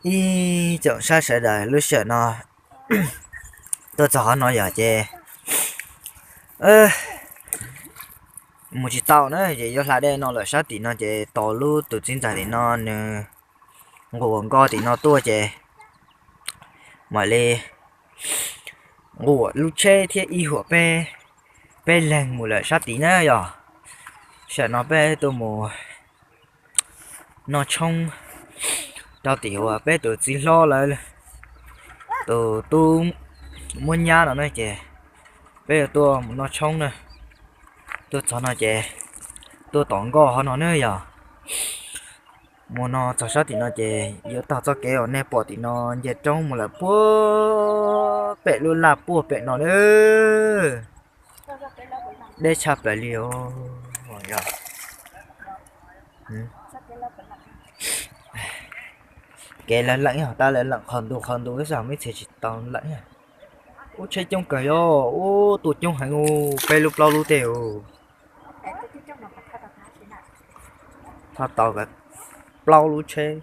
Ib tsoom saib sawv daws, lub sij hawm no tuaj txog qhov no yog ces mus tsis tau na, ces yuav hla dej no lawm. Sab tim no ces tos lub tus txiv ntxawm tim no nws nquam nkoj tim no tuaj ces mam li nquam lub tsheb thiab ib huam peb, peb leeg mus lawm sab tid na yog. Sij hawm no peb tuaj mus noj tshoob rau tim uas peb tus txiv hlob lawv tus tub muab nyab no na ces peb yuav tuaj mus noj tshoob na. Tuaj txog no ces tuaj tom nkoj qhov no na yog. Mus no txog sab tim no ces yuav taug txoj kev uas nej pom tim no nce roob mus lawm puag pem lub laj puag pem no na. Deb tshaj plaws li os. Kev lawv leem yog tab lawv leem qhov ntu qhov ntu tab sis muaj ib txhia tsis tau leem. Ub, tsheb coob kawg yog, ub, tuaj coob heev, peb lub plaub lub tej. Thaj tau plaub lub tsheb.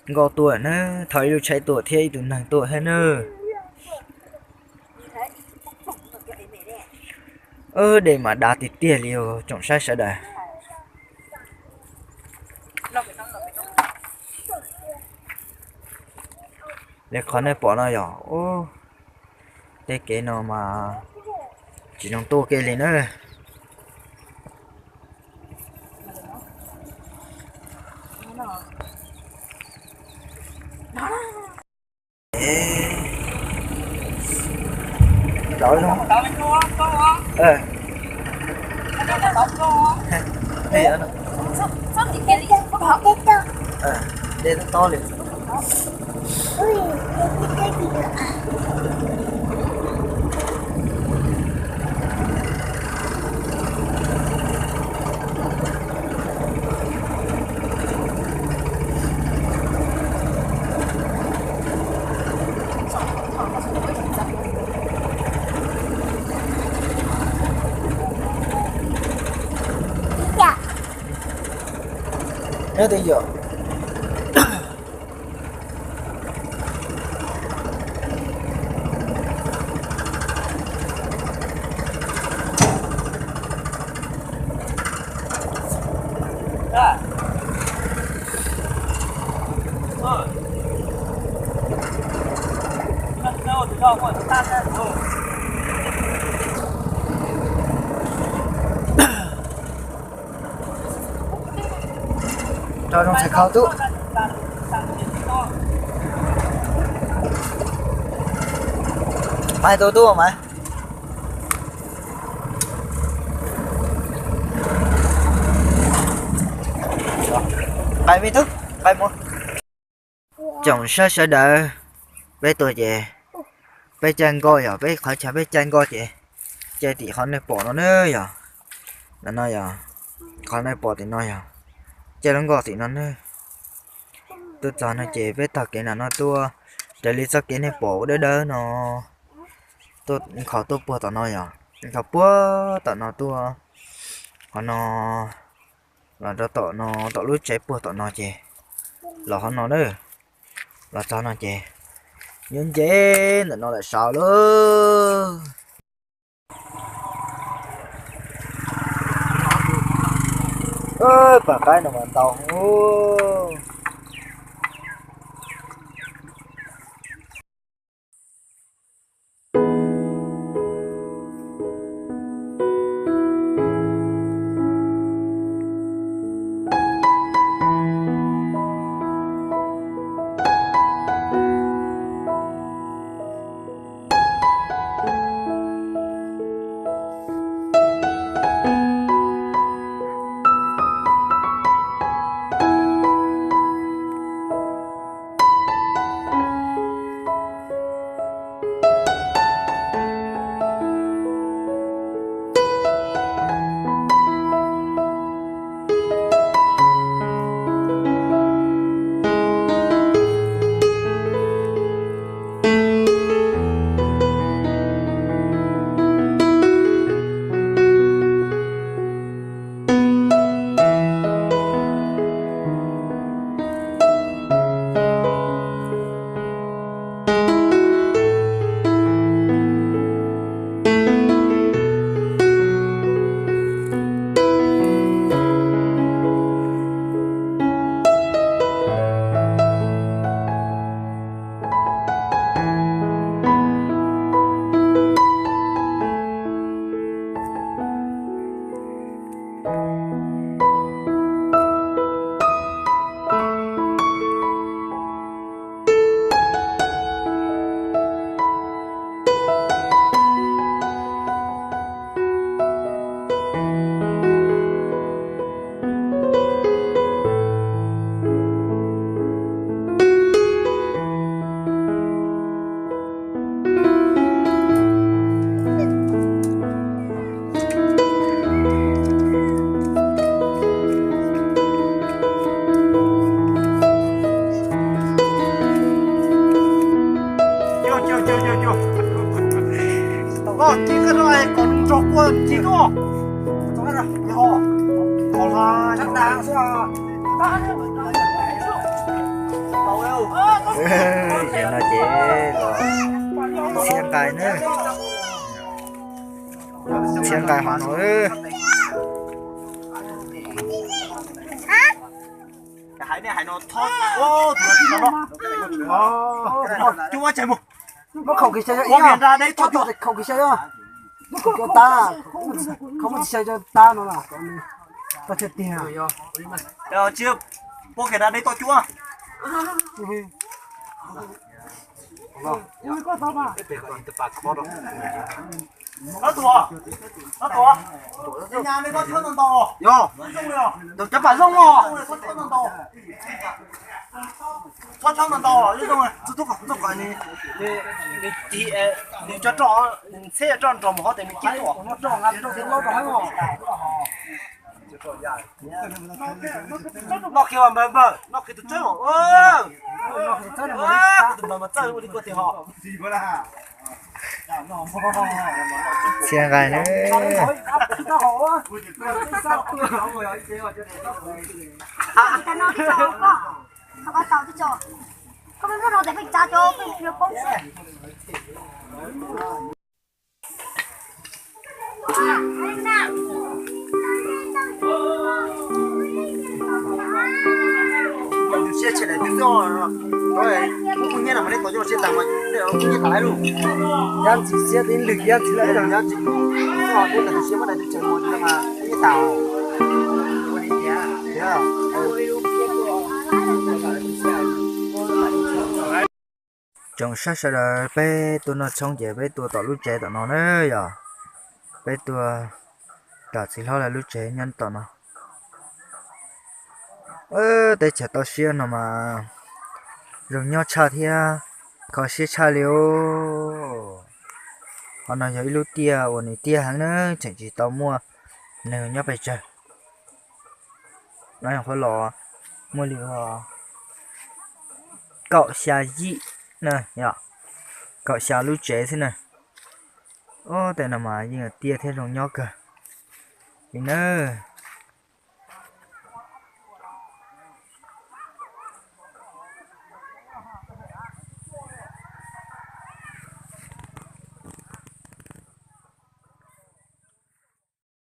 Nkoj tuaj na, thauj ib lub tsheb tuaj thiab ib tug neeg tuaj thiab na. Dej mas dav tiag tiag li os tsoom saib sawv daws. Li qhov nej pom no yog, tej kev no mas tsis zoo tuaj kiag li na. Nyob twj ywm. Rau zoo txhais khau tub. Mas tus tub mas. Nqaim me tub, nqaim mus. Tsoom saib sawv daws, peb tuaj ces peb caij nkoj yog peb qhov chaw peb caij nkoj ces caij tim qhov nej pom no na yog. No no yog qhov nej pom tim no yog caij lub nkoj tim no na. Tuaj txog no ces peb taug kev nram no tuaj, raws li txoj kev nej pom ua dawb dawb no, tuaj nkhaus tuaj puag tom no yog, nkhaus puag tom no tuaj qhov no, los rau tom no, tom lub tsev puag tom no ces los qhov no na, los txog no ces yuav nce ntawm no lawm saud lauj. Pam qaib no mas ntau heev. Yog no ces los txhiab nqaij na, txhiab nqaij hov no. Hais ne hais no, cua tsev mus, muab khaum kis xya, khaum kis xya, cua tab, khaum kis xya cua tab no, tsis puab kis da deb toj cua. Ob tug, ob tug, nyas nej txhob tshawb ntau ntau. Yog, tus cov pam zoo os, txhob tshawb ntau ntau, txhob tshawb ntau ntau, zoo, txhob kom nws, nws cov roj, nws txhiab cov roj nrog mus hov tes nws cib tuaj. Noj kiag npawg, noj kiag tus txawb, tus npawg mas txawj ua li koj tias hos. Txhiab nqaij na. Siab tsis daim twg xwb, kuv kuj nyiab no mas nej tuav coj siab tas mas kuj nyiab tas lawm lauj. Yab ntxwv siab tib lwm yab ntxwv lawm, yab ntxwv kuj xwb, nej tam tus siab muab daim twg tseem mus mas kuj nyiab tas. Tsoom saib sawv daws, peb tuaj noj tshoob ces peb tuaj tom lub tsev tom no na yom. Peb tuaj tom txiv hlob lawv lub tsev nyob tom no. Teb chaws toj siab no mas zoo nyob tshaj thiab kho siab tshaj li os. Qhov no yog ib lub tiaj uas nws tiaj heev na, tseem tsis tau muaj neeg nyob pes tsawg. No yog qhov los muaj li kaum xya yim na, kaum xya lub tsev xwb na. Ob tej no mas yeej tiaj thiab zoo nyob kawg li nawb.